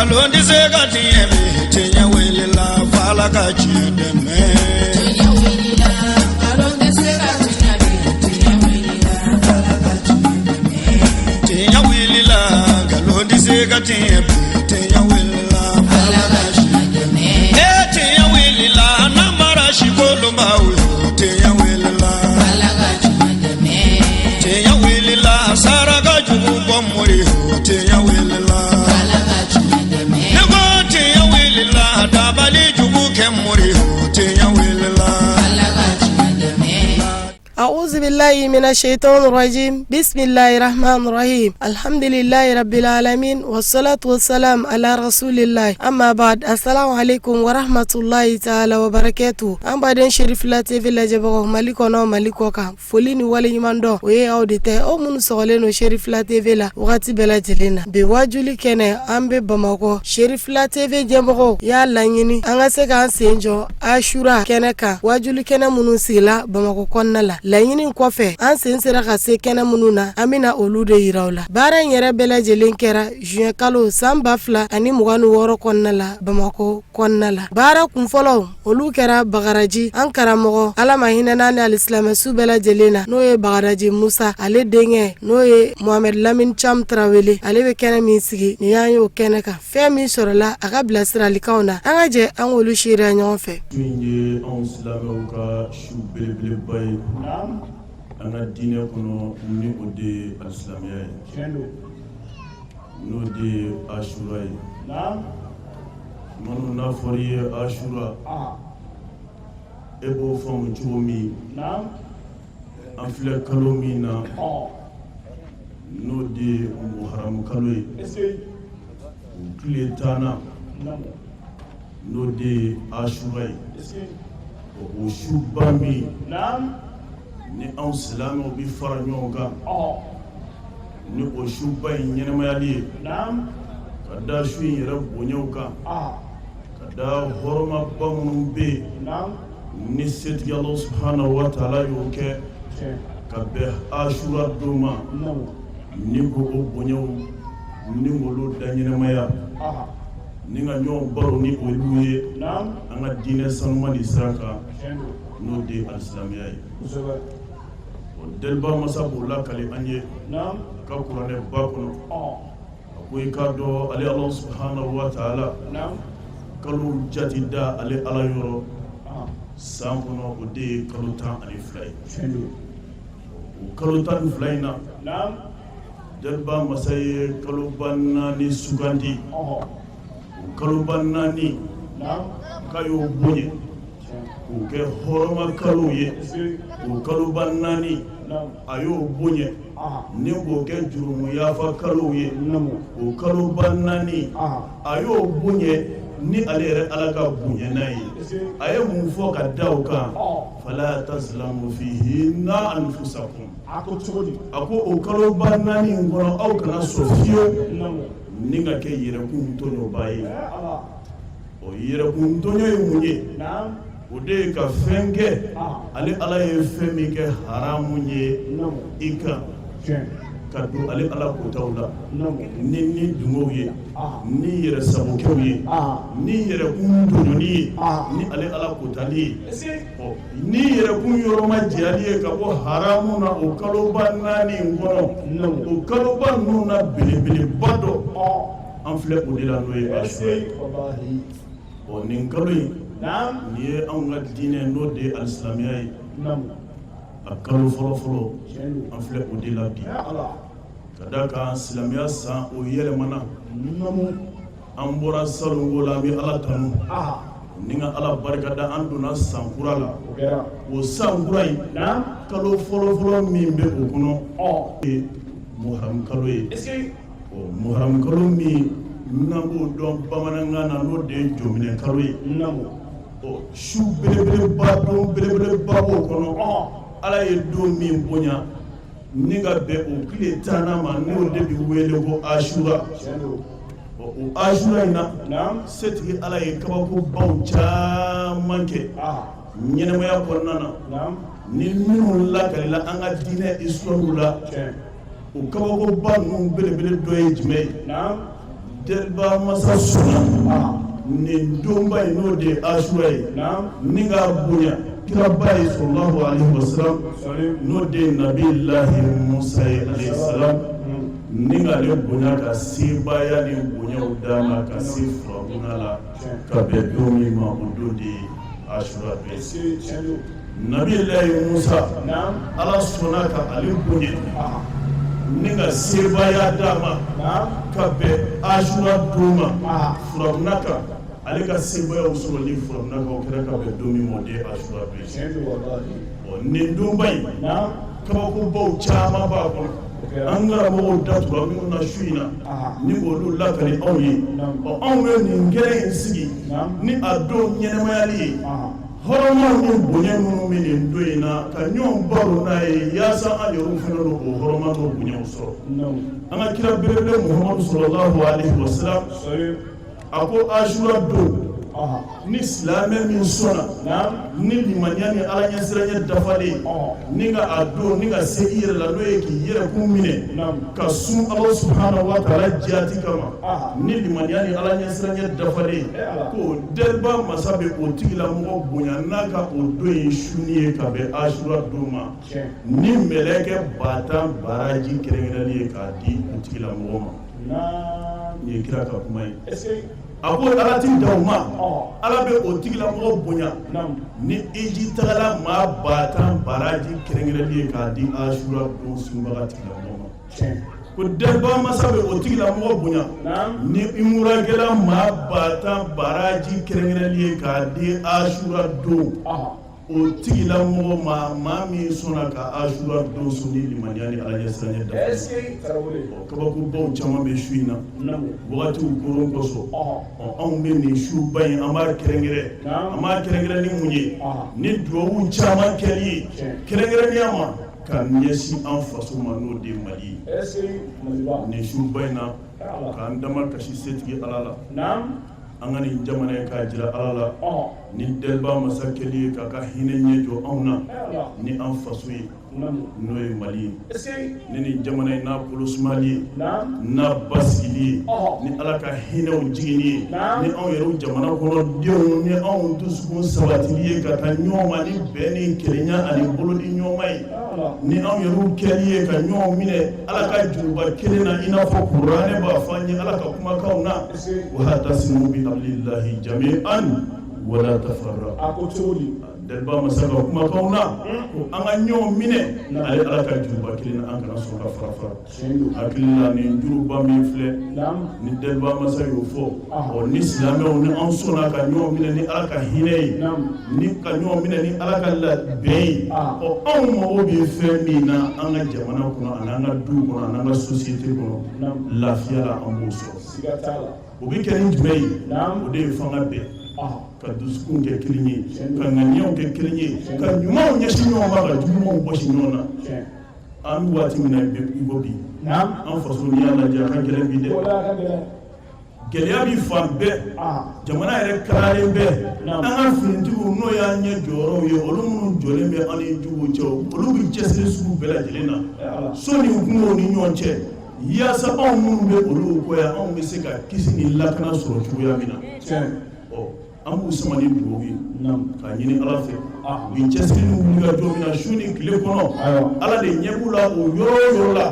Nkalon tɛ se ka tiɲɛ bi, tiɲɛ wulila f'Ala ka tiɲɛ dɛmɛ. Tiɲɛ wulila, nkalon tɛ se ka tiɲɛ bi, tiɲɛ wulila, Ala ka tiɲɛ dɛmɛ. Tiɲɛ wulila, nkalon tɛ se ka tiɲɛ bi, tiɲɛ wulila Ala ka tiɲɛ dɛmɛ. E tiɲɛ wulila, namara si kolonbaw yo, tiɲɛ wulila. Ala ka tiɲɛ dɛmɛ. Tiɲɛ wulila, saraka jugu bɔ mori yo, tiɲɛ wulila. Ala ka tiɲɛ dɛmɛ. Ne ko tiɲɛ wulila, dabali jugu kɛ mori yo, tiɲɛ wulila. Ala ka tiɲɛ dɛmɛ. أعوذ بالله من الشيطان الرجيم، بسم الله الرحمن الرحيم، الحمد لله رب العالمين، والصلاة والسلام على رسول الله، أما بعد، السلام عليكم ورحمة الله تعالى وبركاته. An baden Cherifla TV lajɛbagaw Mali kɔnɔ, Mali kɔ kan, foli ni waleɲuman dɔn o ye aw de tɛ, aw minnu sɔgɔlen don Cherifla TV la wagati bɛɛ lajɛlen na. Bi wajuli kɛnɛ, an bɛ Bamakɔ. Cherifla TV ɲɛmɔgɔw y'a laɲini an ka se k'an sen jɔ Asura kɛnɛ kan, wajuli kɛnɛ minnu sigila Bamakɔ kɔnɔna la. Laɲini kɔfɛ, an sen sera ka se kɛnɛ minnu na, an bɛna olu de yira u la. Baara in yɛrɛ bɛɛ lajɛlen kɛra juin kalo san 2026 kɔnɔna la, Bamakɔ kɔnɔna la. Baara kunfɔlɔw, olu kɛra Bagaraji. An karamɔgɔ, Ala ma hinɛ ni alisilamɛsu bɛɛ lajɛlen na, n'o ye Bagaraji Musa, ale denkɛ n'o ye Mohamed Lamine Cham Tarawele, ale bɛ kɛnɛ min sigi nin y'an y'o kɛnɛ kan. Fɛn min sɔrɔla a ka bilasiralikanw na, an ka jɛ an k'olu seereya ɲɔgɔn fɛ. Su in ye anw silamɛw ka su belebeleba ye an ka diinɛ kɔnɔ, ni o de ye alisilamɛya ye, n'o de ye Asura ye. Minnu n'a fɔra i ye Asura, e b'o faamu cogo min? An filɛ kalo min na, n'o de ye Muharamu kalo ye, o tile 10nan, n'o de ye Asura ye, o suba min ni anw silamɛw bɛ fara ɲɔgɔn kan ni o suba in ɲɛnɛmayali ye, ka da su in yɛrɛ bonyaw kan, ka da hɔrɔmaba minnu bɛ yen ni setigi Ala subahana wa taala y'o kɛ ka bɛn Asura don ma, ni ko o bonyaw ni k'olu da ɲɛnɛmaya, ni ka ɲɔgɔn baro ni olu ye an ka diinɛ sanuman ni sira kan, n'o de ye alisilamɛya ye. O deliba masa b'o lakali an ye a ka kuranɛ ba kɔnɔ. A ko i k'a dɔn, ale Ala subahana wa taala, kalo jate da ale Ala yɔrɔ san kɔnɔ, o de ye kalo 12 ye. O kalo 12 in na, deliba masa ye kaloba naani sugandi. O kaloba naani, k'a y'o bonya k'o kɛ hɔrɔma kalow ye. O kaloba naani, a y'o bonya ni k'o kɛ jurumu yafa kalow ye. O kaloba naani, a y'o bonya ni ale yɛrɛ Ala ka bonya n'a ye. A ye mun fɔ ka da o kan? Fala tazlamu fihinna anfusakum. A ko o kaloba naani in kɔnɔ, aw kana sɔn fiyewu ni ka kɛ yɛrɛkun tɔɲɔba ye. O yɛrɛkun tɔɲɔ ye mun ye? O de ye ka fɛn kɛ, ale Ala ye fɛn min kɛ haramu ye i kan, ka don ale Ala kotaw la ni dungow ye, ni yɛrɛ sagokɛw ye, ni yɛrɛkun tɔɲɔni ye, ni ale Ala kotali ye, ni yɛrɛkun yɔrɔma jɛyali ye ka bɔ haramu na o kaloba naani in kɔnɔ. O kaloba ninnu na, belebeleba dɔ, an filɛ o de la, n'o ye Asura ye. Ɔ, nin kalo in, nin ye anw ka diinɛ, n'o de ye alisilamɛya ye, a kalo fɔlɔ-fɔlɔ, an filɛ o de la bi. Ka da kan silamɛya san o yɛlɛmana, an bɔra salonko la, an bɛ Ala tanu ni ka Ala barikada, an donna san kura la. O san kura in, kalo fɔlɔ-fɔlɔ min bɛ o kɔnɔ, ye Muharamu kalo ye. Ɔ, Muharamu kalo min n'an b'o dɔn bamanankan na, n'o de ye jɔminɛ kalo ye. Ɔ, su belebeleba, don belebeleba b'o kɔnɔ, Ala ye don min bonya ni ka bɛn o tile 10nan ma, n'o de bɛ wele ko Asura. O Asura in na, setigi Ala ye kabakobaw caman kɛ ɲɛnɛmaya kɔnɔna na, ni minnu lakalila an ka diinɛ histoire la. O kabakoba ninnu belebele dɔ ye jumɛn ye? Deliba masa sɔnna nin donba in, n'o de ye Asura ye, ni k'a bonya kiraba ye sallallahu alaihi wasallam, n'o de ye nabilahi Musa ye alayhi salam, ni k'ale bonya ka sebaaya ni bonyaw d'a ma ka se Firawuna la ka bɛn don min ma, o don de ye Asura don ye. Nabilahi Musa, Ala sɔnna ka ale bonya ni ka sebaaya d'a ma ka bɛn Asura don ma Firawuna kan. Ale ka sebaaya sɔrɔli Firawuna kan, o kɛra ka bɛn don min ma, o de ye Asura don ye. Ɔ, nin donba in, kabakobaw caman b'a kɔnɔ. An karamɔgɔw da tura minnu na su in na ni k'olu lakali anw ye. Ɔ, anw bɛ nin kɛnɛ in sigi ni a don ɲɛnɛmayali ye, hɔrɔnmaw ni bonya minnu bɛ nin don in na, ka ɲɔgɔn baro n'a ye, yaasa an yɛrɛw fana n'o hɔrɔnma n'o bonyaw sɔrɔ. An ka kira belebele Muhamadu sallallahu alaihi wasallam, a ko Asura don, ni silamɛ min sɔnna ni limaniya ni Ala ɲɛsiranɲɛ dafalen ni ka a don ni ka se i yɛrɛ la, n'o ye k'i yɛrɛ kun minɛ ka sun Ala subahana wa taala jaati kama ni limaniya ni Ala ɲɛsiranɲɛ dafalen, ko deliba masa bɛ o tigilamɔgɔ bonya n'a ka o don in sunni ye ka bɛn Asura don ma, ni mɛlɛkɛ 10,000 baraji kɛrɛnkɛrɛnli ye k'a di o tigilamɔgɔ ma. Nin ye kira ka kuma ye. A ko Ala ti dan o ma, Ala bɛ o tigilamɔgɔ bonya ni hiji tagala maa 10,000 baraji kɛrɛnkɛrɛnli ye k'a di Asura don sunbaga tigilamɔgɔ ma. Ko deliba masa bɛ o tigilamɔgɔ bonya ni umurakɛla maa 10,000 baraji kɛrɛnkɛrɛnli ye k'a di Asura don o tigilamɔgɔ ma, maa min sɔnna ka Asura don sun ni limaniya ni Ala ɲɛsiranɲɛ dafa. Kabakobaw caman bɛ su in na, wagatiw koron kosɔn. Ɔ, anw bɛ nin suba in, an b'a kɛrɛnkɛrɛn. An b'a kɛrɛnkɛrɛn ni mun ye? Ni duwawu caman kɛli ye, kɛrɛnkɛrɛnnenya ma ka ɲɛsin an faso ma, n'o de ye Mali ye. Nin suba in na, k'an dama kasi setigi Ala la, an ka nin jamana ye, k'a jira Ala la ni deliba masa kɛli ye k'a ka hinɛ ɲɛ jɔ anw na ni an faso ye, n'o ye Mali ye, ni nin jamana in n'a kolo sumali ye, n'a basigili ye, ni Ala ka hinɛw jiginni ye, ni anw yɛrɛw jamana kɔnɔ denw ni anw dusukun sabatili ye ka taa ɲɔgɔn ma ni bɛn ni kelenya ani bolodi ɲɔgɔnma ye, ni anw yɛrɛw kɛli ye ka ɲɔgɔn minɛ Ala ka juruba kelen na, i n'a fɔ kuranɛ b'a fɔ an ye Ala ka kumakanw na: waatasimu bi hablillahi jami'an wala tafarraqu. A ko cogo di? Deliba masa ka kumakanw na ko an ka ɲɔgɔn minɛ ale Ala ka juruba kelen na, an kana sɔn ka fara fara. Hakili la, nin juruba min filɛ ni deliba masa y'o fɔ, ɔ, ni silamɛw ni an sɔnna ka ɲɔgɔn minɛ ni Ala ka hinɛ ye, ni ka ɲɔgɔn minɛ ni Ala ka bɛn ye, ɔ, anw mago bɛ fɛn min na an ka jamana kɔnɔ ani an ka du kɔnɔ ani an ka société kɔnɔ, lafiya la, an b'o sɔrɔ. O bɛ kɛ ni jumɛn ye? O de ye fanga bɛn, ka dusukun kɛ kelen ye, ka ŋaniyaw kɛ kelen ye, ka ɲumanw ɲɛsin ɲɔgɔn ma, ka jugumanw bɔsi ɲɔgɔn na. An bɛ waati min na i ko bi, an faso, n'i y'a lajɛ, a ka gɛlɛn bi dɛ. Gɛlɛya bi fan bɛɛ, jamana yɛrɛ kalalen bɛɛ. An ka finitigiw, n'o y'an ɲɛ jɔyɔrɔw ye, olu minnu jɔlen bɛ an ni juguw cɛ, olu bɛ cɛsiri sugu bɛɛ lajɛlen na so ni kungow ni ɲɔgɔn cɛ, yaasa anw minnu bɛ olu kɔ yan, anw bɛ se ka kisi ni lakana sɔrɔ cogoya min na. Ɔ, an b'u sama ni dugawu ye k'a ɲini Ala fɛ, u ye cɛsiri ni wulikajɔ min na su ni tile kɔnɔ, Ala de ɲɛ b'u la o yɔrɔ o yɔrɔ la.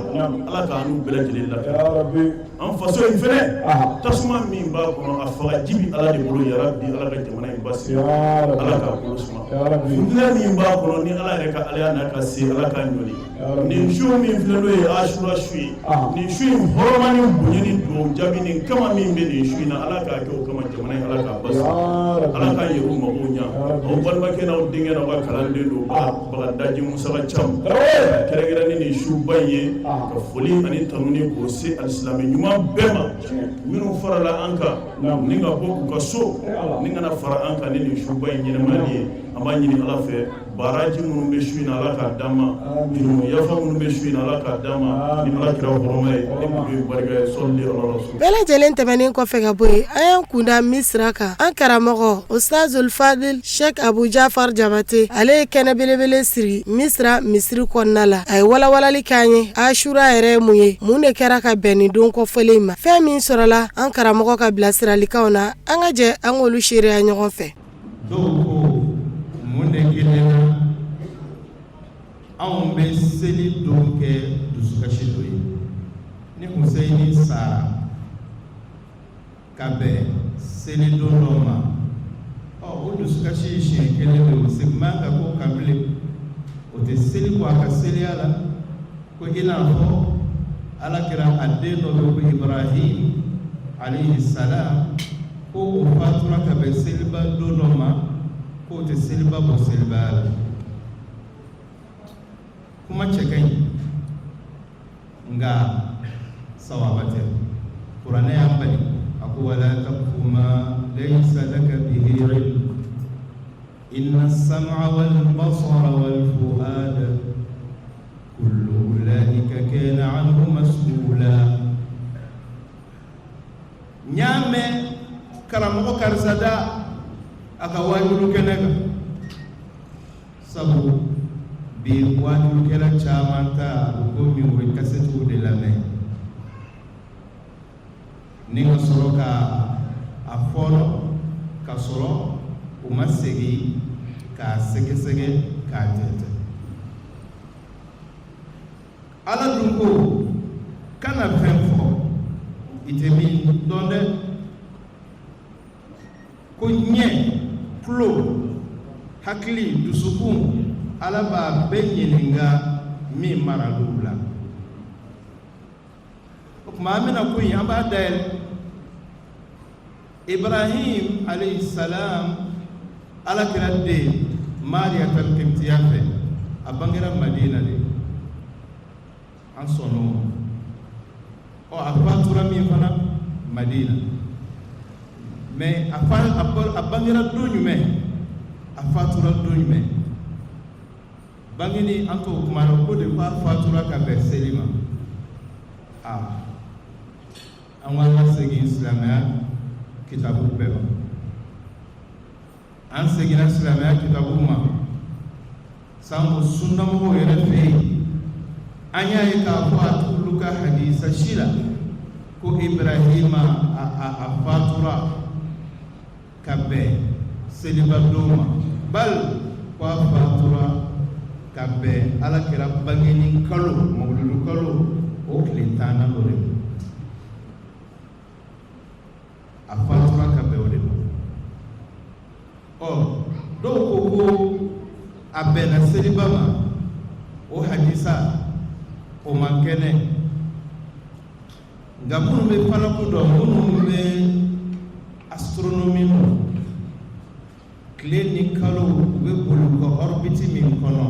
Ala k'an n'u bɛɛ lajɛlen lakana. An faso in fɛnɛ, tasuma min b'a kɔnɔ, a fagaji bɛ Ala de bolo. Yarabi, Ala ka jamana in basigi, Ala k'a bolo suma. Futinɛ min b'a kɔnɔ, ni Ala yɛrɛ ka alaya n'a ka se, Ala k'a ɲɔni. Nin su min filɛ, n'o ye Asura su ye, nin su in hɔrɔma ni bonya ni dugawu jaabi nin kama min bɛ nin su in na, Ala k'a kɛ o kama jamana in, Ala k'a basigi, Ala k'a yɛrɛw mago ɲa. Aw balimakɛ n'aw denkɛ n'aw ka kalanden don, Bagadaji Musa Cam, kɛrɛnkɛrɛn ni nin suba in ye, ka foli ani tanuni k'o se alisilamɛ ɲuman bɛɛ ma, minnu farala an kan ni ka bɔ u ka so ni kana fara an kan ni nin suba in ɲɛnɛmayali ye. An b'a ɲini Ala fɛ, baraji minnu bɛ su in na, Ala k'a d'an ma, jurumu yafa minnu bɛ su in na, Ala k'a d'an ma ni Ala kira hɔrɔma ye, ni bi barika ye. Sɔli ala rasul. Bɛɛ lajɛlen tɛmɛnen kɔfɛ ka bɔ yen, an y'an kunda Misira kan. An karamɔgɔ Ustazul Fadil Sheikh Abu Jafar Jabate, ale ye kɛnɛ belebele siri Misira misiri kɔnɔna la. A ye walawalali k'an ye Ashura yɛrɛ ye mun ye, mun de kɛra ka bɛn nin don kɔfɔlen in ma. Fɛn min sɔrɔla an karamɔgɔ ka bilasiralikanw na, an ka jɛ an k'olu seereya ɲɔgɔn fɛ. Dɔw ko mun de kelen na anw bɛ seli don kɛ dusukasi don ye? Ni Huseyini sara ka bɛn seli don dɔ ma, ɔ o dusukasi ye siɲɛ kelen de, o segin man ka k'o kan bilen, o tɛ seli bɔ a ka seliya la. Ko i n'a fɔ Ala kira a den dɔ bɛ ko Ibrahim alayhi salam, ko o fatura ka bɛn seliba don dɔ ma, k'o tɛ seliba bɔ selibaya la. Kuma cɛ ka ɲi, nka sawaba tɛ. Kuranɛ y'an bali, a ko wala taqfu ma laysa laka bihi ilm inna as-sam'a wal basara wal fu'ada kullu ulaika kana anhu mas'ula. N y'a mɛn karamɔgɔ karisa da a ka waajulu kɛnɛ kan, sabu bi waajulukɛla caman ta u ko min, u bɛ kasɛtiw de lamɛn ni ka sɔrɔ ka a fɔlɔ, ka sɔrɔ u ma segin k'a sɛgɛsɛgɛ k'a tɛntɛn. Ala dun ko kana fɛn fɔ i tɛ min dɔn dɛ. Ko ɲɛ, tulo, hakili, dusukun, Ala b'a bɛɛ ɲininka min maral'u la. O tuma an bɛna ko in, an b'a dayɛlɛ. Ibrahim alayhi salam, Ala kira den Mariyatal Kibtiya fɛ, a bangera Madina de, an sɔnn'o ma. Ɔ a fatura min fana Madina, mais a fa a bangera don jumɛn, a fatura don jumɛn? Bangeni an t'o kuma la, ko de ko a fatura ka bɛn seli ma. Aa, an ko an ka segin silamɛya kitabu bɛɛ ma. An seginna silamɛya kitabu ma, sanko sunnamɔgɔw yɛrɛ fɛ yen, an y'a ye k'a fɔ a t'olu ka hadisa si la ko Ibrahima a fatura ka bɛn seliba don ma, bal ko a fatura ka bɛn Ala kira bangeni kalo, mawuludu kalo, o tile tannan dɔ de ma. A fatura ka bɛn o de ma. Ɔ dɔw ko ko a bɛnna seliba ma, o hadisa o man kɛnɛ. Nka minnu bɛ falaku dɔn, minnu bɛ astronomie dɔn, tile ni kalo u bɛ boli u ka orbite min kɔnɔ,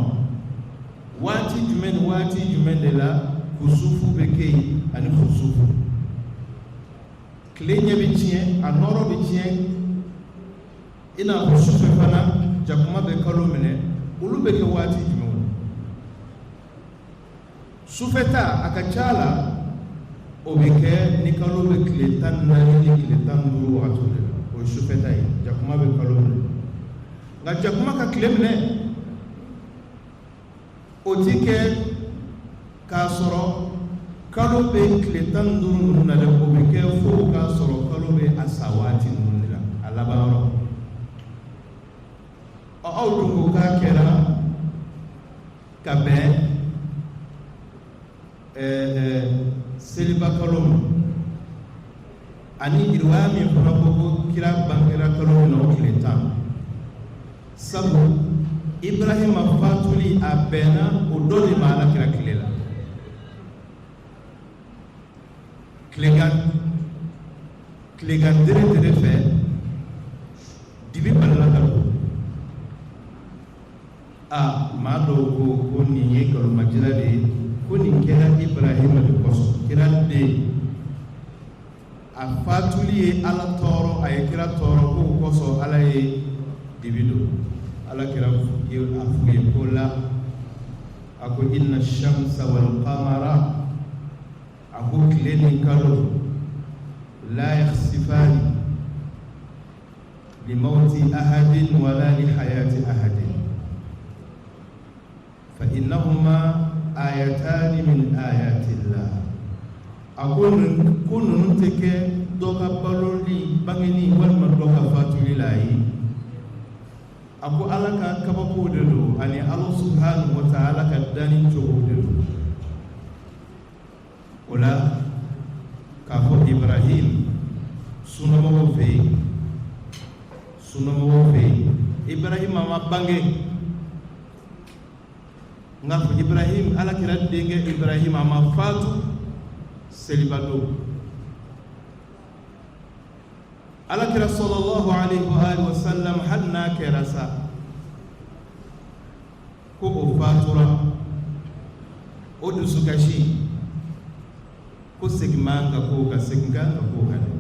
waati jumɛn ni waati jumɛn de la kusufu bɛ kɛ yen ani kusufu, tile ɲɛ bɛ tiɲɛ, a nɔɔrɔ bɛ tiɲɛ, i n'a fɔ sufɛ fana jakuma bɛ kalo minɛ, olu bɛ kɛ waati jumɛn? Sufɛta a ka ca la, o bɛ kɛ ni kalo bɛ tile 14 ni tile 15 wagati de la, o ye sufɛta ye, jakuma bɛ kalo minɛ. Nka jakuma ka tile minɛ, o ti kɛ k'a sɔrɔ kalo bɛ tile 15 ninnu na dɛ, o bɛ kɛ fo k'a sɔrɔ kalo bɛ a sa waati ninnu de la, a laban yɔrɔ. Ɔ aw dun ko k'a kɛra ka bɛn seliba kalo ma, ani riwaya min fana ko ko kira bangera kalo min na o tile 10, sabu Ibrahima fatuli a bɛnna o dɔ de ma Ala kira tile la, tilegan tilegan dere dere fɛ, dibi balala ka don. A maa dɔw ko ko nin ye nkalonmajira de ye, ko nin kɛra Ibrahima de kosɔn, kira den a fatuli ye Ala tɔɔrɔ, a ye kira tɔɔrɔ, k'o kosɔn Ala ye dibi don. Ala kira ye a f'u ye ko la, a ko inna shamsa wal qamara, a ko tile ni kalo, la yakhsifani limawti ahadin wala li hayati ahadin fa innahuma ayatani min ayatillah. A ko ko ninnu tɛ kɛ dɔ ka baloli bangeni walima dɔ ka fatuli la ye. A ko Ala ka kabakow de don ani Ala subhanahu wa ta'ala ka danni cogo de don. O la k'a fɔ Ibrahim sunnamɔgɔw fɛ yen, sunnamɔgɔw fɛ yen, Ibrahim ma bange n k'a fɔ Ibrahim, Ala kira denkɛ Ibrahim, a ma fatu seliba don. Ala kira sallallahu alaihi wa alihi wa sallam, hali n'a kɛra sa ko o fatura, o dusukasi ko segin man ka k'o kan, segin kan ka k'o kan dɛ.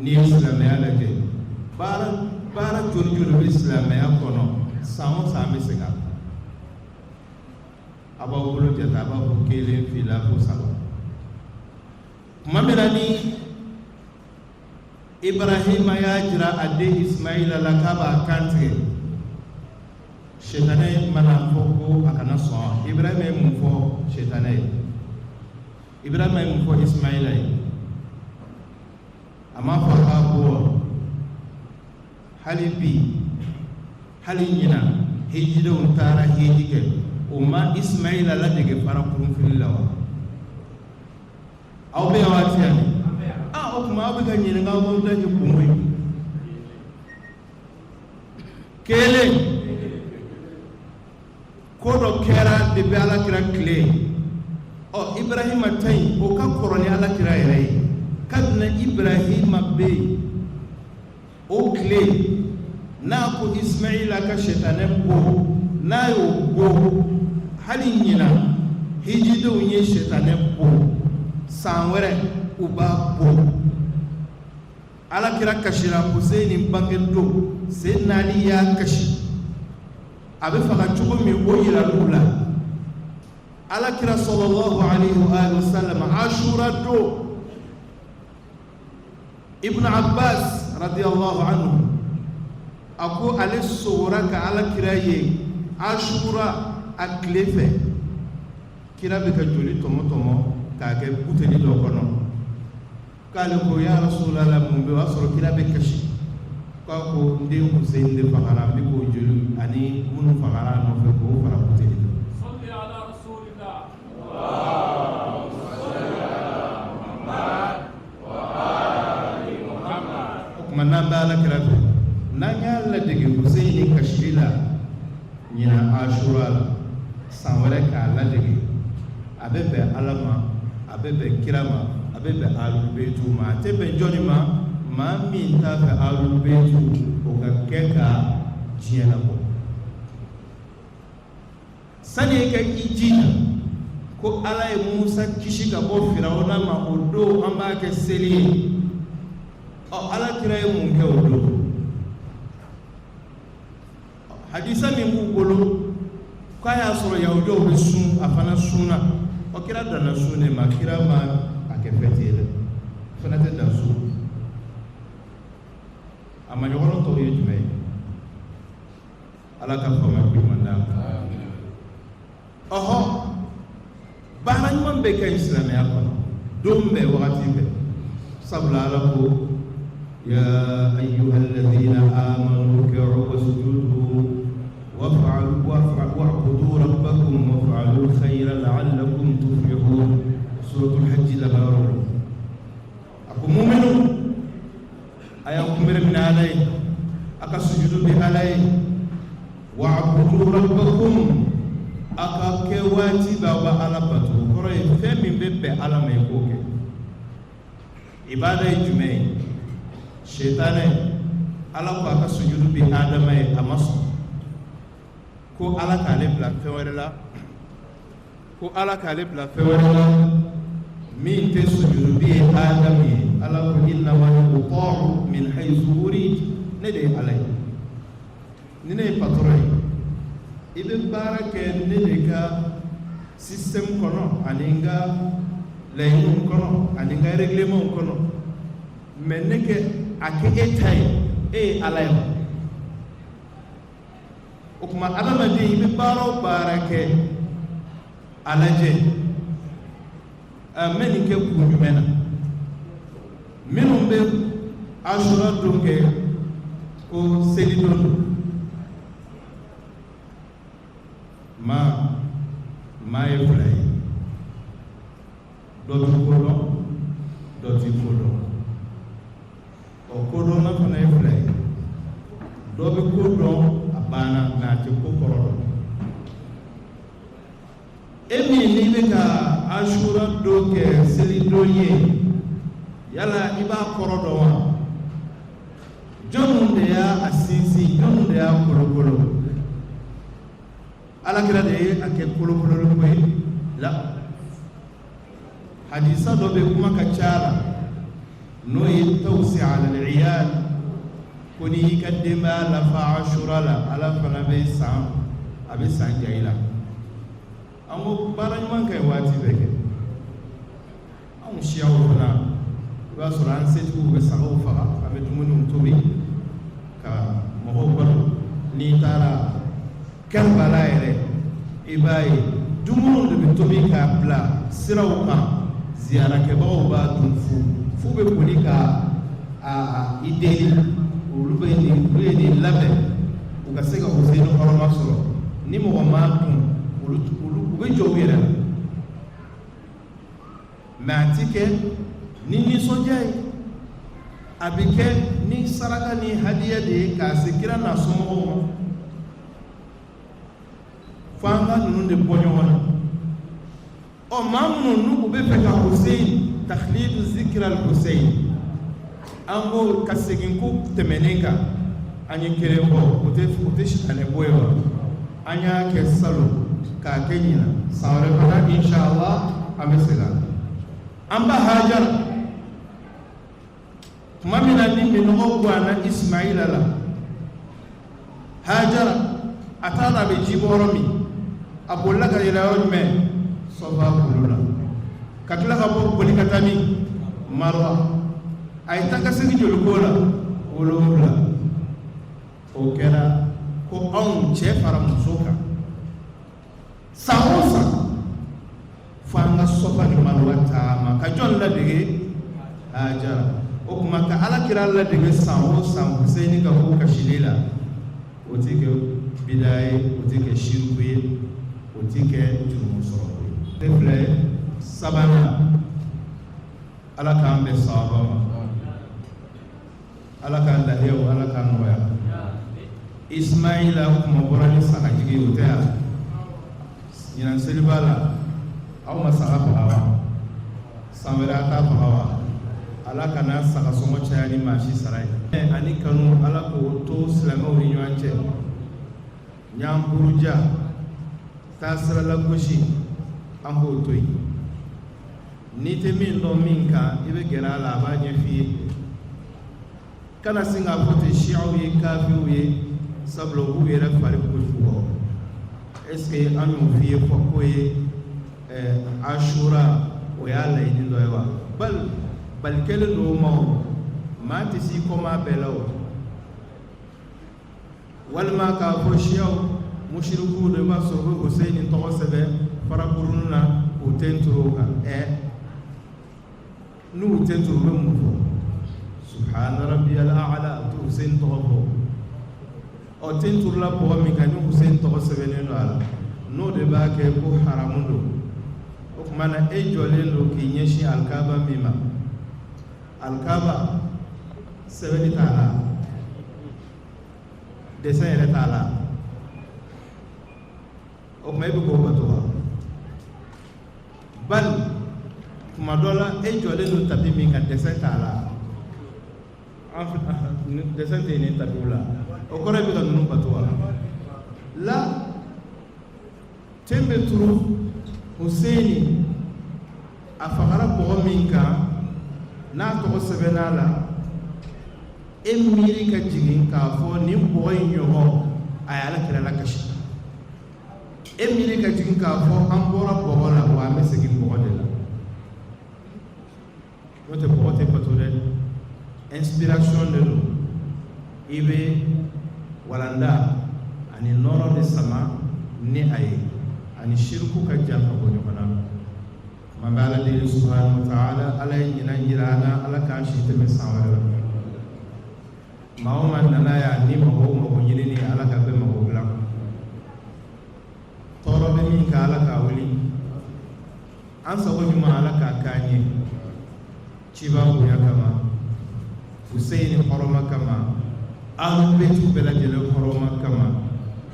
N'i ye silamɛya lajɛ, baara baara joli joli bɛ silamɛya kɔnɔ, san o san an bɛ segin a kan. A b'aw bolo jate, a b'a fɔ kelen, fila, fo saba. Tuma min na ni Ibrahima y'a jira a den Ismaila la k'a b'a kan tigɛ, sitanɛ mana fɔ ko a kana sɔn. Ibrahima ye mun fɔ sitanɛ ye? Ibrahima ye mun fɔ Ismaila ye? A m'a fɔ a k'a bɔ. Hali bi, hali ɲinan, hijidenw taara hiji kɛ, o ma Ismaila ladege fara kurunfili la wa? Aw bɛ yan waati yan aa, o tuma aw bɛ ka ɲininka, aw b'aw daji kun ye kelen. Ko dɔ kɛra depuis Ala kira tile. Ɔ, Ibrahima ta in, o ka kɔrɔ ni Ala kira yɛrɛ ye. Kabini Ibrahima bɛ yen, o tile n'a ko Ismaila ka sitanɛ bɔ, n'a y'o bɔ, hali ɲinan hijidenw ye sitanɛ bɔ, san wɛrɛ u b'a bɔ. Ala kira kasira Huseyini bange don, Seyidina Ali y'a kasi, a bɛ faga cogo min, o yiral'u la. Ala kira sallallahu alaihi wa sallam, Ashura don, Ibn Abbas radiyallahu anhu a ko ale sogora ka Ala kira ye Ashura a tile fɛ, kira bɛ ka joli tɔmɔ tɔmɔ k'a kɛ buteli dɔ kɔnɔ. K'ale ko ya Rasulallah, mun bɛ? O y'a sɔrɔ kira bɛ kasi. K'a ko n den Hussein de fagara, n bɛ k'o joli ani minnu fagara a nɔfɛ k'o fara buteli kan. O tuma n'an bɛ Ala kira fɛ, n'an y'a ladege Huseyini kasili la ɲinan Asura la, san wɛrɛ k'a ladege, a bɛ bɛn Ala ma, a bɛ bɛn kira ma, a bɛ bɛn Ahlul-Baytu ma. A tɛ bɛn jɔnni ma? Maa min t'a fɛ Ahlul-Baytu o ka kɛ ka diɲɛ labɔ. Sani e ka i jija ko Ala ye Musa kisi ka bɔ Firawuna ma, o don an b'a kɛ seli ye. Ɔ, Ala kira ye mun kɛ o don? Hadisa min b'u bolo k'a y'a sɔrɔ yahudiw bɛ sun, a fana sunna. Ɔ, kira danna sun de ma, kira ma a kɛ fɛti ye dɛ, fana tɛ dan sun a ma. Ɲɔgɔn tɔw ye jumɛn ye? Ala ka faamuya ko ɲuman d'an ma. Ɔhɔ, baara ɲuman bɛ kɛ silamɛya kɔnɔ don bɛɛ, wagati bɛɛ, sabula Ala ko ya ayyuhalladhina amanu irka'u wasjudu waf'alu wa'budu rabbakum waf'alu khayra la'allakum tuflihun. Suratul hajj laban yɔrɔ, a ko muminu, a y'a kunbere minɛ Ala ye, a ka sujudu bi Ala ye, wa'budu rabbakum, a ka kɛ waati bɛɛ aw bɛ Ala bato. O kɔrɔ ye fɛn min bɛ bɛn Ala ma, i k'o kɛ. Ibada ye jumɛn ye? Setanɛ, Ala ko a ka sujudu bi Adama ye, a ma sɔn, ko Ala k'ale bila fɛn wɛrɛ la, ko Ala k'ale bila fɛn wɛrɛ la min tɛ sujudu bi ye Adamu ye. Ala ko innama uta'u min haythu urid, ne de ye Ala ye. Ni ne ye patɔrɔn ye, i bɛ baara kɛ ne de ka système kɔnɔ ani n ka laɲiniw kɔnɔ ani n ka règlement kɔnɔ. Mais ne kɛ a kɛ e ta ye, e ye Ala ye wa? O tuma, adamaden, i bɛ baara o baara kɛ, a lajɛ n bɛ nin kɛ kun jumɛn na. Minnu bɛ Asura don kɛ ko selidon don, maa maa ye fila ye: dɔ bɛ ko dɔn, dɔ tɛ ko dɔn. Ɔ, kodɔnna fana ye fila ye: dɔ bɛ ko dɔn, a banna, nka a tɛ ko kɔrɔ dɔn. E min n'i bɛ ka Asura don kɛ selidon ye, yala i b'a kɔrɔ dɔn wa? Jɔnw de y'a a sinsin? Jɔnw de y'a kolokolo? Alakira de ye a kɛ kolokololiko ye la. Hadisa dɔ bɛ, kuma ka ca la, n'o ye tawsi ala al-iyal, ko n'i y'i ka denbaya lafa Asura la, Ala fana bɛ san, a bɛ san diya i la. An ko baara ɲuman ka ɲi waati bɛɛ kɛ. Anw siyaw fana, i b'a sɔrɔ an setigiw bɛ sagaw faga, an bɛ dumuniw tobi ka mɔgɔw balo. N'i taara Karbala yɛrɛ, i b'a ye dumuniw de bɛ tobi k'a bila siraw kan, ziyarakɛbagaw b'a dun fu f'u bɛ boli ka a i deli. Olu bɛ nin, olu ye nin labɛn u ka se ka Huseyini hɔrɔma sɔrɔ. Ni mɔgɔ m'a dun, olu olu u bɛ jɔ u yɛrɛ la. Mais a ti kɛ ni nisɔndiya ye, a bɛ kɛ ni saraka ni hadiya de ye k'a se kira n'a somɔgɔw ma. Fo an ka ninnu de bɔ ɲɔgɔn na. Ɔ, maa minnu n'u bɛ fɛ ka Hussein takhlidu zikra al Hussein, an ko ka segin ko tɛmɛnen kan, an ye kelen bɔ, o tɛ sitanɛ bɔ ye wa? An y'a kɛ salon k'a kɛ ɲinan, san wɛrɛ fana, inshallah, an bɛ segin a kan. An ba Hajara, tuma min na ni minnɔgɔ ganna Ismaila la, Hajara a t'a dɔn a bɛ ji bɔ yɔrɔ min. A bolila ka yɛlɛ yɔrɔ jumɛn? Sɔfa kulu la, ka tila ka bɔ boli ka taa min? Marwa. A ye taa ka segin joli ko la? 7. O kɛra ko anw cɛ fara muso kan, san o san, fo an ka Sɔfa ni Marwa taama ka jɔn ladege? Hajara. O tuma, ka Ala kira ladege san o san Huseyini ka ko kasili la, o ti kɛ bida ye, o ti kɛ shiriku ye, o ti kɛ jurumu sɔrɔ ye. Ne filɛ sabanan, Ala k'an bɛn sawaba ma, Ala k'an lahiyaw, Ala k'an nɔgɔya. Ismaila kuma bɔra ni sagajigi ye, o tɛ yan? Ɲinan seliba la, aw ma saga faga wa? San wɛrɛ a t'a faga wa? Ala kana saga sɔngɔ caya ni maa si sara ye. Ani kanu, Ala k'o to silamɛw ni ɲɔgɔn cɛ. Ɲan buruja taasira lagosi, an k'o to yen. N'i tɛ min dɔn min kan, i bɛ gɛrɛ a la, a b'a ɲɛf'i ye. Kana sin k'a fɔ ten siyaw ye kafiw ye, sabula u b'u yɛrɛ fari bugɔ. Est ce que an y'o f'i ye fɔ k'o ye Asura, o y'a laɲini dɔ ye wa? Bali bali kɛlen don o ma, o maa tɛ s'i kɔma bɛɛ la o. Walima k'a fɔ siyaw musirikuw de, b'a sɔrɔ u bɛ Huseyini tɔgɔ sɛbɛn farakurun na k'u ten turu o kan. N'u ten turu, u bɛ mun fɔ? Subhana rabbiyal a'la. U tɛ Huseyini tɔgɔ fɔ. Ɔ, ten turula bɔgɔ min kan ni Huseyini tɔgɔ sɛbɛnnen don a la, n'o de b'a kɛ ko haramu don. O tuma na, e jɔlen don k'i ɲɛsin alikaba min ma, alikaba sɛbɛnni t'a la, dessin yɛrɛ t'a la, o tuma e bɛ k'o bato wa? Bali tuma dɔ la, e jɔlen don tapis min kan, dessin t'a la, an dessin tɛ yen nin tapiw la, o kɔrɔ e bɛ ka ninnu bato wa? La ten bɛ turu Huseyini, a fagara bɔgɔ min kan, n'a tɔgɔ sɛbɛnn'a la, e miiri ka jigin k'a fɔ nin bɔgɔ in ɲɔgɔn. A ye Ala kira lakasi. E miiri ka jigin k'a fɔ an bɔra bɔgɔ la, wa an bɛ segin bɔgɔ de la. N'o tɛ, bɔgɔ tɛ bato dɛ, inspiration de don. I bɛ walanda ani nɔɔrɔ de sama ni a ye, ani siriku ka jan ka bɔ ɲɔgɔn na. An bɛ Ala deli subhanahu wa ta'ala, Ala ye ɲinan jira an na, Ala k'an si tɛmɛ san wɛrɛ la. Maa o maa nana yan ni mago o mago ɲinini, Ala ka bɛɛ mago dilan. Tɔɔrɔ bɛ min kan, Ala k'a wuli. An sago ɲuman, Ala k'a k'an ye, ciba bonya kama, Huseyini hɔrɔma kama, ahlul beytiw bɛɛ lajɛlen hɔrɔma kama.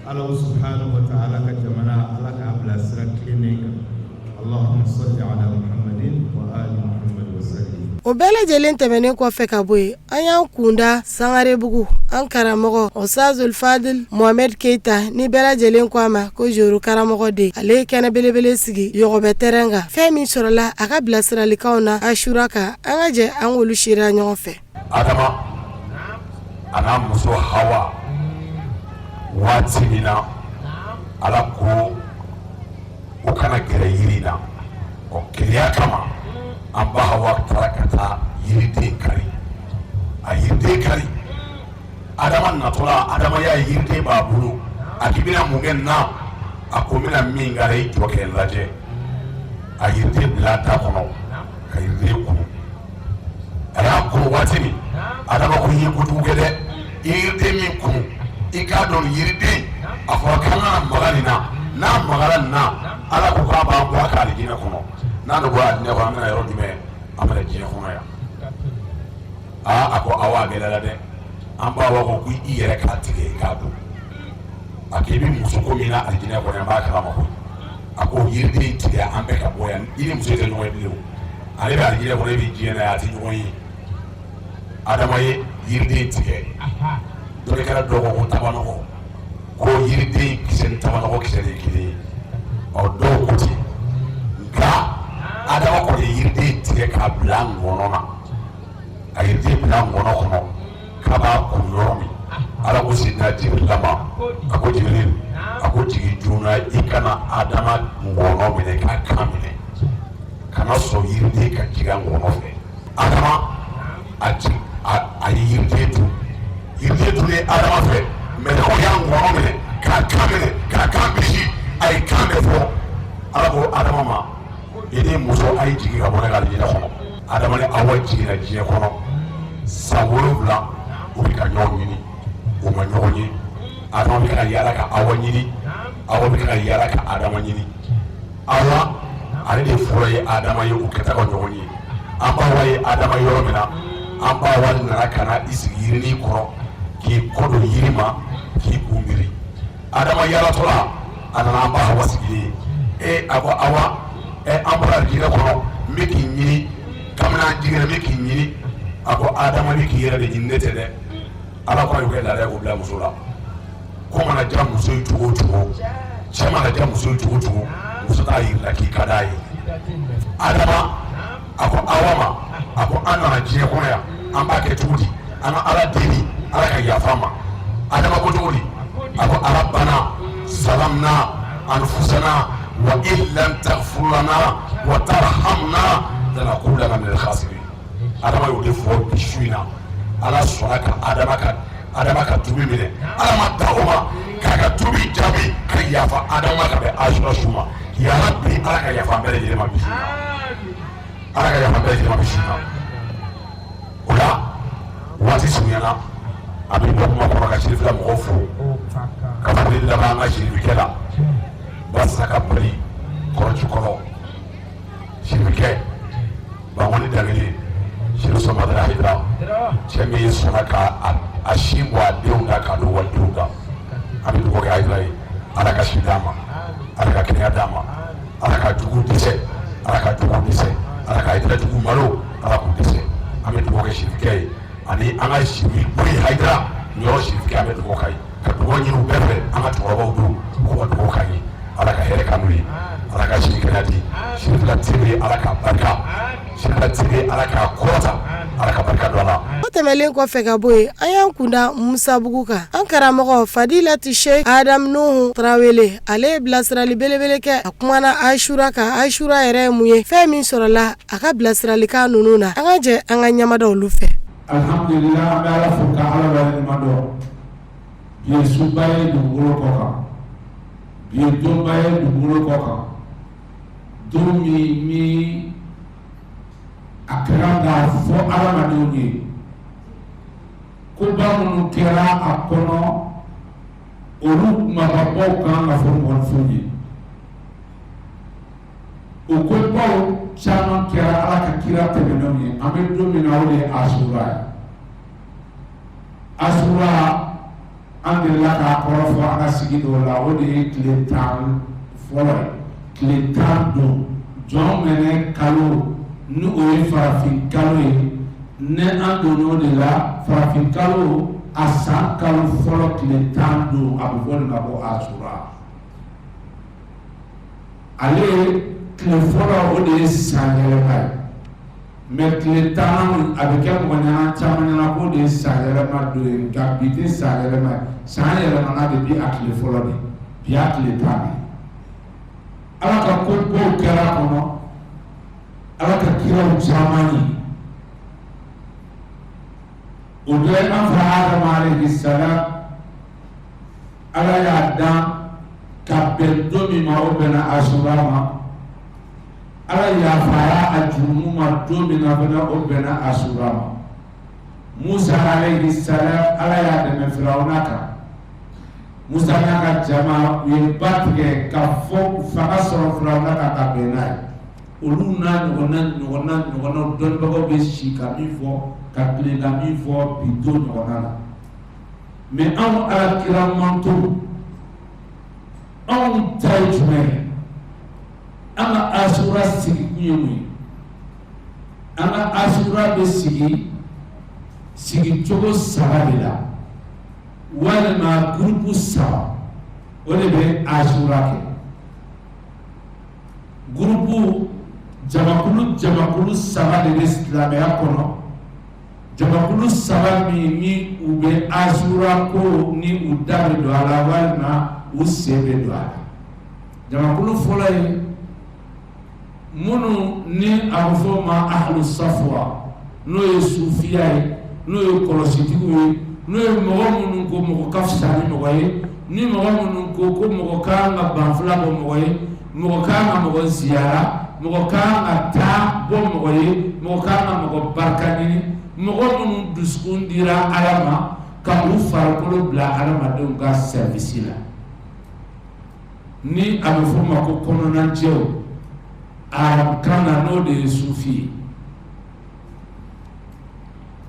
Ala subhanahu wa ta'ala ka jamana, Ala k'a bila sira tilennen kan. Allahumma salli ala Muhammadin wa ali Muhammad wa sallim. O bɛɛ lajɛlen tɛmɛnen kɔfɛ ka bɔ yen, an y'an kunda Sangarebugu, an karamɔgɔ Ustazul Fadil Mohamed Keita, ni bɛɛ lajɛlen ko a ma ko Zoro karamɔgɔ de, ale ye kɛnɛ belebele sigi Yɔgɔbɛ terrain kan. Fɛn min sɔrɔla a ka bilasiralikanw na Asura kan, an ka jɛ an k'olu seereya ɲɔgɔn fɛ. Adama a n'a muso Hawa, waati min na Ala ko u kana gɛrɛ yiri na, ɔ keleya kama an ba Hawa taara ka taa yiriden kari. A yiriden kari, Adama natɔla, Adama y'a ye yiriden b'a bolo. A k'i bɛna mun kɛ nin na? A ko n bɛna min kari, i jɔ kɛ n lajɛ. A yiriden bila a da kɔnɔ ka yiriden kunu. A y'a kunu waati min, Adama ko i ye kojugu kɛ dɛ, i ye yiriden min kunu, i k'a dɔn nin yiriden, a fɔra k'an kana maga nin na. N'a magara nin na, Ala ko k'a b'an bɔ a ka alijinɛ kɔnɔ. N'an bɔ alijinɛ kɔnɔ, an bɛna yɔrɔ jumɛn? An bɛna diɲɛ kɔnɔ yan. Aa, a ko awa, a gɛlɛyara dɛ. An ba Awa ko i yɛrɛ k'a tigɛ i k'a dun. A k'i bɛ muso ko min na alijinɛ kɔnɔ, an b'a kalama koyi. A ko yiriden tigɛ, an bɛɛ ka bɔ yan. I ni muso tɛ ɲɔgɔn ye bilen o, ale bɛ alijinɛ kɔnɔ, e bɛ diɲɛ na yan, a tɛ ɲɔgɔn ye. Adama ye yiriden tigɛ. Dɔnnikɛla dɔw ko ko tabanɔgɔ, ko yiriden kisɛ ni tabanɔgɔ kisɛ de ye kelen ye. Ɔ dɔw ko ten, nka Adama kɔni ye yiriden tigɛ k'a bila ngɔnɔ na. A yiriden bila ngɔnɔ kɔnɔ k'a b'a kun yɔrɔ min, Ala ko Sidina Jibirila ma, a ko Jibiril, a ko jigin joona, i kana Adama ngɔnɔ minɛ k'a kan minɛ, kana sɔn yiriden ka jigin a ngɔnɔ fɛ. Adama a jigin, a ye yiriden dun. Yiriden dunnen Adama fɛ, mɛlɛkɛw y'a ngɔnɔ minɛ k'a kan minɛ k'a kan bisi. A ye kan bɛɛ fɔ. Ala ko Adama ma, i ni muso a ye jigin ka bɔ ne ka alijinɛ kɔnɔ. Adama ni Awa jiginna diɲɛ kɔnɔ. San 7 u bɛ ka ɲɔgɔn ɲini, u ma ɲɔgɔn ye. Adama bɛ ka yaala ka Awa ɲini, Awa bɛ ka yaala ka Adama ɲini. Awa ale de fɔlɔ ye Adama ye, u kɛta ka ɲɔgɔn ye. An ba Awa ye Adama yɔrɔ min na, an ba Awa nana ka na i sigi yirinin kɔrɔ k'i kɔ don yiri ma k'i kun biri. Adama yaalatɔ la, a nana an ba Hawa sigilen ye. E, a ko Awa, ɛ an bɔra alijinɛ kɔnɔ, n bɛ k'i ɲini kabini an jiginna, n bɛ k'i ɲini. A ko Adama, bɛ k'i yɛrɛ de ɲini, ne tɛ dɛ. Ala ko a y'o kɛ laada ye k'o bila muso la. Ko mana diya muso ye cogo o cogo, cɛ mana diya muso ye cogo o cogo, muso t'a yir'i la k'i ka d'a ye. Adama a ko Awa ma, a ko an nana diɲɛ kɔnɔ yan, an b'a kɛ cogo di? An ka Ala deli, Ala ka yafa an ma. Adama ko cogo di? A ko rabbana zalamna anfusana wa in lam taghfir lana wa tarhamna lanakunanna minal khasirin. Adama y'o de fɔ bi su in na. Ala sɔnna ka Adama ka tubi minɛ. Ala ma da o ma k'a ka tubi jaabi ka yafa Adama ka bɛn Asura su ma. Yarabi, Ala ka yafa an bɛɛ lajɛlen ma bi su in na. Ala ka yafa an bɛɛ lajɛlen ma bi su in na. O la waati surunyana, a bɛ bɔ kuma kɔnɔ ka Sirifila mɔgɔw fo ka foli laban an ka sirifikɛ la, Basaka Bali Kɔrɔjikɔrɔ, sirifikɛ Bangoni Dangele, Siri Sɔmadara Hayidara, cɛ min sɔnna ka a sin bɔ a denw da k'a don walidenw da. An bɛ dugawu kɛ Hayidara ye, Ala ka si d'a ma, Ala ka kɛnɛya d'a ma, Ala ka jugu dɛsɛ, Ala ka jugu dɛsɛ, Ala ka Hayidara jugu malo, Ala k'u dɛsɛ. An bɛ dugawu kɛ sirifikɛ ye ani an ka siri Boyi Hayidara yɔrɔ sirifikɛ, an bɛ dugawu k'a ye ka dugawu ɲini u bɛɛ fɛ. An ka cɛkɔrɔbaw don k'u ka dugawu k'an ye, Ala ka hɛrɛ k'an n'u ye, Ala ka si kɛnɛya di. Sirifila TV, Ala ka barika. Sirifila TV, Ala k'a kɔrɔta, Ala ka barika. barika don a la. O tɛmɛlen kɔfɛ ka bɔ yen, an y'an kunda Musabugu kan. An karamɔgɔ Fadilati Sheikh Adam Nuhu Tarawele, ale ye bilasirali belebele kɛ. A kumana Asura kan. Asura yɛrɛ ye mun ye? Fɛn min sɔrɔla a ka bilasiralikan ninnu na, an ka jɛ an ka ɲamada olu fɛ. Alihamdulila, an bɛ Ala fo ka Ala waleɲuman dɔn. Bi ye suba ye dugukolo kɔ kan, bi ye donba ye dugukolo kɔ kan, don min ni a ka kan k'a fɔ adamadenw ye koba minnu kɛra a kɔnɔ, olu kumababaw kan ka fɔ mɔgɔninfinw ye. O kobaw caman kɛra Ala ka kira tɛmɛnenw ye. An bɛ don min na, o de ye Asura ye. Asura, an delila k'a kɔrɔ fɔ an ka sigi dɔw la, o de ye tile 10 fɔlɔ ye, tile 10 don jɔn mɛnɛ kalo, ni o ye farafin kalo ye. Ni an donn'o de la, farafin kalo a san kalo fɔlɔ tile 10 don, a bɛ fɔ nin ma ko Asura. Ale tile fɔlɔ, o de ye san yɛlɛma ye. Mais tile 10nan, a bɛ kɛ mɔgɔ ɲɛna caman ɲɛna k'o de ye san yɛlɛma don ye, nka bi tɛ san yɛlɛma ye. San yɛlɛmana de bi a tile fɔlɔ de, bi y'a tile 10 de ye. Ala ka ko kow kɛra a kɔnɔ, Ala ka kiraw caman ye. O dɔ ye an fa Adama alayhi salam. Ala y'a dan ka bɛn don min ma, o bɛnna Asura ma. Ala yafara a jurumu ma don min na fana, o bɛnna Asura ma. Musa alayhi salam, Ala y'a dɛmɛ Firawuna kan. Musa n'a ka jama, u ye ba tigɛ ka fɔ fanga sɔrɔ Firawuna kan ka bɛn n'a ye. Olu n'a ɲɔgɔnna ɲɔgɔnna ɲɔgɔnnaw, dɔnnibagaw bɛ si ka min fɔ, ka tilen ka min fɔ bi don ɲɔgɔnna la. Mais anw Ala kira mantonw, anw ta ye jumɛn ye? An ka Asura sigikun ye mun ye? An ka Asura bɛ sigi sigicogo saba de la, walima gurupu saba, o de bɛ Asura kɛ. Gurupu jamakulu jamakulu saba de bɛ silamɛya kɔnɔ, jamakulu saba min ni u bɛ Asura ko ni u da bɛ don a la walima u sen bɛ don a la. Jamakulu fɔlɔ ye minnu ni a bɛ fɔ o ma ahlu safwa, n'o ye sufiya ye, n'o ye kɔlɔsitigiw ye, n'o ye mɔgɔ minnu ko mɔgɔ ka fisa ni mɔgɔ ye, ni mɔgɔ minnu ko ko mɔgɔ ka kan ka banfula bɔ mɔgɔ ye, mɔgɔ ka kan ka mɔgɔ ziyara, mɔgɔ ka kan ka taa bɔ mɔgɔ ye, mɔgɔ ka kan ka mɔgɔ barika ɲini, mɔgɔ minnu dusukun dira Ala ma ka u farikolo bila adamadenw ka service la, ni a bɛ f'o ma ko kɔnɔnajɛw arabukan na, n'o de ye sufi ye,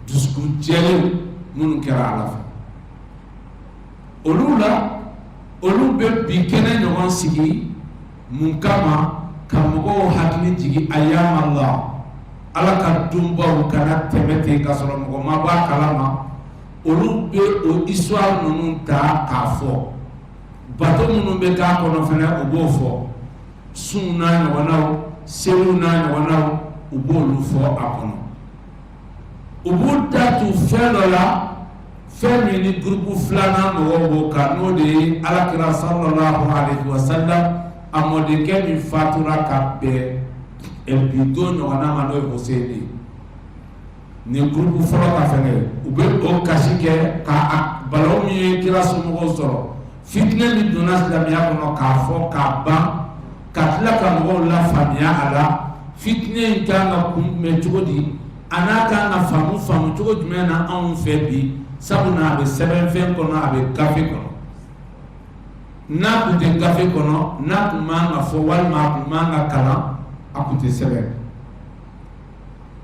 dusukun jɛlenw minnu kɛra Ala fɛ. Olu la, olu bɛ bi kɛnɛ ɲɔgɔn sigi mun kama? Ka mɔgɔw hakili jigin ayama la, Ala ka donbaw kana tɛmɛ ten k'a sɔrɔ mɔgɔ ma bɔ a kalama. Olu bɛ o histoire ninnu ta k'a fɔ. Bato minnu bɛ k'a kɔnɔ fana, u b'o fɔ, sunw n'a ɲɔgɔnnaw, seliw n'a ɲɔgɔnnaw, u b'olu fɔ a kɔnɔ. U b'u da tu fɛn dɔ la, fɛn min ni gurupu filanan mɔgɔw b'o kan, n'o de ye Alakira sallallahu alaihi wa sallam a mɔdenkɛ min fatura ka bɛn bi don ɲɔgɔnna ma, n'o ye Huseyini ye. Nin gurupu fɔlɔ ka fɛngɛ, u bɛ o kasi kɛ ka balawu min ye kira somɔgɔw sɔrɔ, fitinɛ min donna silamɛya kɔnɔ, k'a fɔ k'a ban, ka tila ka mɔgɔw lafaamuya a la, fitinɛ in kan ka kunbɛn cogo di, a n'a kan ka faamu faamu cogo jumɛn na anw fɛ bi. Sabu na a bɛ sɛbɛnfɛn kɔnɔ, a bɛ gafe kɔnɔ. N'a tun tɛ gafe kɔnɔ, n'a tun man ka fɔ walima a tun man ka kalan, a tun tɛ sɛbɛn.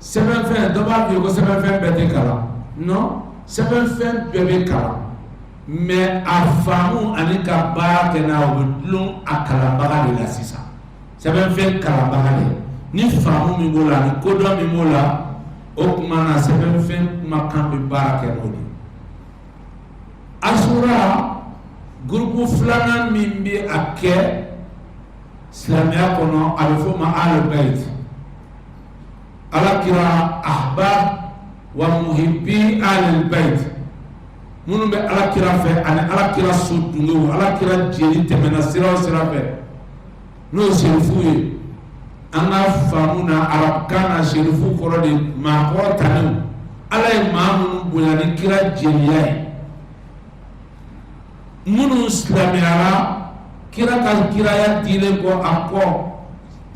Sɛbɛnfɛn dɔ b'a fɔ ko sɛbɛnfɛn bɛɛ tɛ kalan. Non, sɛbɛnfɛn bɛɛ bɛ kalan, mais a faamu ani ka baara kɛ n'a, o bɛ dulon a kalanbaga de la. Sisan sɛbɛnfɛn kalanbaga de, ni faamu min b'o la ani kodɔn min b'o la, o tuma na sɛbɛnfɛn kumakan bɛ baara kɛ n'o de ye. Asura gurupu filanan min bɛ a kɛ silamɛya kɔnɔ, a bɛ f'o ma Ahlul Bayt, Ala kira ahbab. Wa muhibbi ahlil bayt, minnu bɛ ala kira fɛ ani ala kira so dungew, ala kira jeli tɛmɛna sira o sira fɛ, n'o ye serifu ye. An ka faamu na, arabukan na, serifu kɔrɔ de maa kɔrɔtalenw, ala ye maa minnu bonya ni kira jeliya ye, minnu silamɛyara kira ka kiraya dilen kɔ, a kɔ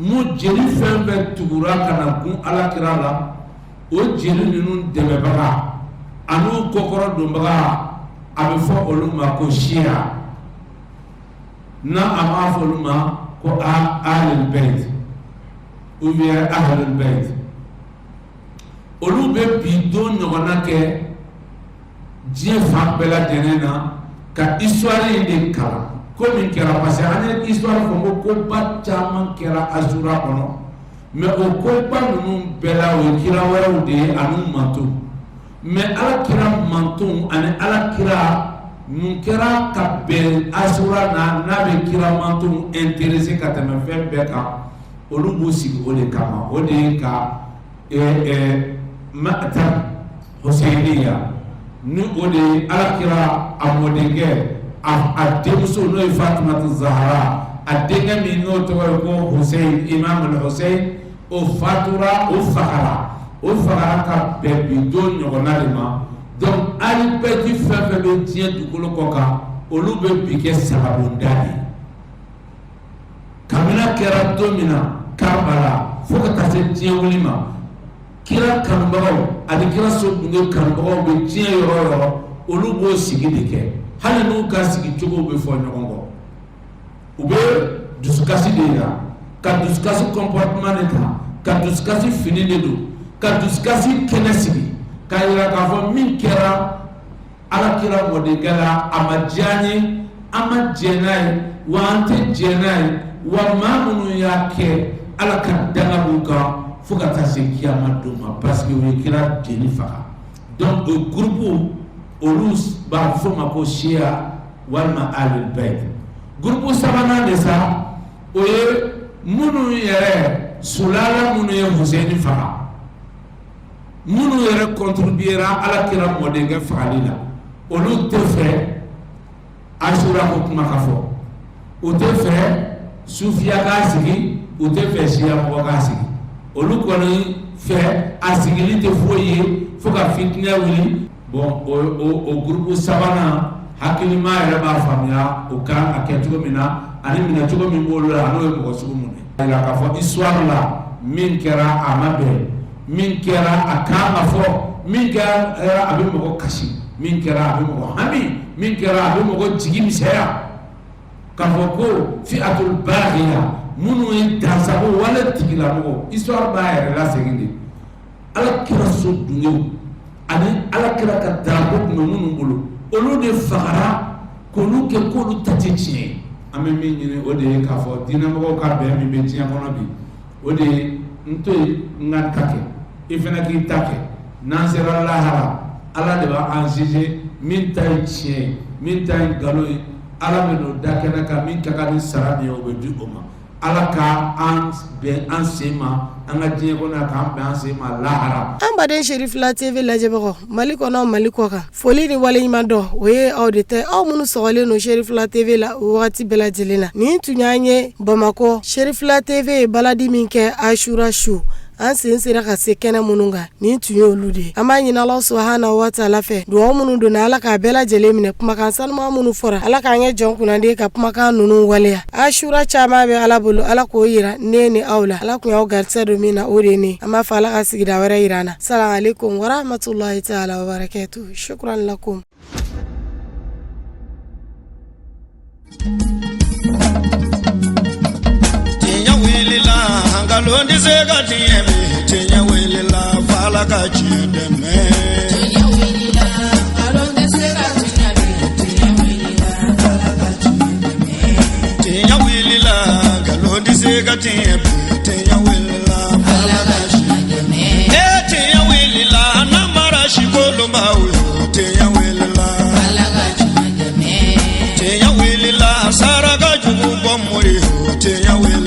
mu jeli fɛn fɛn tugura ka na gun ala kira la, o jeli ninnu dɛmɛbaga an'u kɔkɔrɔ donbaga, a bɛ fɔ olu ma ko siya, n'a a b'a fɔ olu ma ko ahlul bayt ou bien ahlul bayt. Olu bɛ bi don ɲɔgɔnna kɛ diɲɛ fan bɛɛ lajɛlen na ka histoire in de kalan, ko min kɛra, parce que an ye histoire fɔ ko koba caman kɛra Asura kɔnɔ, mais o koba ninnu bɛɛ la, o ye kira wɛrɛw de ye an'u mantonw. Mais ala kira mantonw ani ala kira, mun kɛra ka bɛn Asura na, n'a bɛ kira mantonw intéressé ka tɛmɛ fɛn bɛɛ kan, olu b'u sigi o de kama. O de ye ka ma'tam Huseyiniya, ni o de ye ala kira a mɔdenkɛ, a denmuso, n'o ye Fatumatu Zahara, a denkɛ min n'o tɔgɔ ye ko Huseyin, Imam Huseyin, o fatura, o fagara ka bɛn bi don ɲɔgɔnna de ma. Donc ali bɛti fɛn fɛn bɛ diɲɛ dugukolo kɔ kan, olu bɛ bi kɛ sagabonda de ye. Kabini a kɛra don min na Karbala fo ka taa se diɲɛ wuli ma, kira kanubagaw ani kira so dunge kanubagaw bɛ diɲɛ yɔrɔ o yɔrɔ, olu b'o sigi de kɛ. Hali n'u ka sigi cogo bɛ fɔ ɲɔgɔn kɔ, u bɛ dusukasi de yira, ka dusukasi comportement de ta, ka dusukasi fini de don, ka dusukasi kɛnɛ sigi, k'a yira k'a fɔ min kɛra ala kira mɔdenkɛ la, a ma diya an ye, an ma jɛn n'a ye, wa an tɛ jɛn n'a ye, wa maa minnu y'a kɛ, ala ka danga b'u kan fo ka taa se kiyama don ma, parce que u ye kira jeli faga. Donc o groupe, olu b'a fɔ ma ko siya walima ahlul bayt. Groupe sabanan de sa, o ye minnu yɛrɛ sulala, minnu ye Huseyini faga, minnu yɛrɛ contribuera ala kira mɔdenkɛ fagali la, olu tɛ fɛ Asura ko kuma ka fɔ, u tɛ fɛ sufiya k'a sigi, u tɛ fɛ siya mɔgɔ k'a sigi. Olu kɔni fɛ, a sigili tɛ foyi ye fo ka fitinɛ wuli. Bon, o groupe sabanan, hakilima yɛrɛ b'a faamuya o kan ka kɛ cogo min na ani minɛ cogo min b'olu la, n'o ye mɔgɔ sugu mun ye. Yira k'a fɔ histoire la, min kɛra a ma bɛn, min kɛra a kan ka fɔ, min kɛra a bɛ mɔgɔ kasi, min kɛra a bɛ mɔgɔ hami, min kɛra a bɛ mɔgɔ jigi misɛnya, k'a fɔ ko fi'atul baghiya, minnu ye dansago wale tigilamɔgɔ. Histoire b'a yɛrɛ lasegin de. Ala kira so dungew ani ala kira ka drapeau tun bɛ minnu bolo, olu de fagara k'olu kɛ k'olu ta tɛ tiɲɛ ye. An bɛ min ɲini, o de ye k'a fɔ diinɛmɔgɔw ka bɛn min bɛ diɲɛ kɔnɔ bi, o de ye n to yen, n ka ta kɛ, i fana k'i ta kɛ. N'an sera lahara, ala de b'an juger, min ta ye tiɲɛ ye, min ta ye nkalon ye, ala bɛ n'o da kɛnɛ kan. Min ka kan ni sara min ye, o bɛ di o ma. Ala ka an bɛn an sen ma an ka diɲɛ kɔnɔ, k'an bɛn an sen ma lahara. An baden Serifila TV lajɛbagaw, Mali kɔnɔ, Mali kɔ kan, foli ni waleɲuman dɔn, o ye aw de tɛ, aw minnu sɔgɔlen don Serifila TV la o wagati bɛɛ lajɛlen na. Nin tun y'an ye Bamakɔ. Serifila TV ye baladi min kɛ Asura su, an sen sera ka se kɛnɛ minnu kan, nin tun ye olu de ye. An b'a ɲini Ala subahana wa taala fɛ, dugawu minnu donna, Ala k'a bɛɛ lajɛlen minɛ. Kumakan sanuman minnu fɔra, Ala k'an kɛ jɔn kunnandi ka kumakan ninnu waleya. Asura caman bɛ Ala bolo, Ala k'o yira ne ni aw la. Ala kun y'aw garisɛgɛ don min na, o de ye ne. An b'a fɔ Ala ka sigida wɛrɛ yira an na. Salamu aleykum warahmatulahi taala wabarakatuh. Shukran lakum. Tiɲɛ wulila, nkalon tɛ se ka tiɲɛ bi. Tiɲɛ wulila, f'Ala ka tiɲɛ dɛmɛ. Tiɲɛ wulila, nkalon tɛ se ka tiɲɛ bi. Tiɲɛ wulila, Ala ka tiɲɛ dɛmɛ. Tiɲɛ wulila, nkalon tɛ se ka tiɲɛ bi. Tiɲɛ wulila, Ala ka tiɲɛ dɛmɛ. E tiɲɛ wulila, namara si kolonbaw yo. Tiɲɛ wulila, Ala ka tiɲɛ dɛmɛ. Tiɲɛ wulila, saraka jugu bɔ mori yo. Tiɲɛ wulila.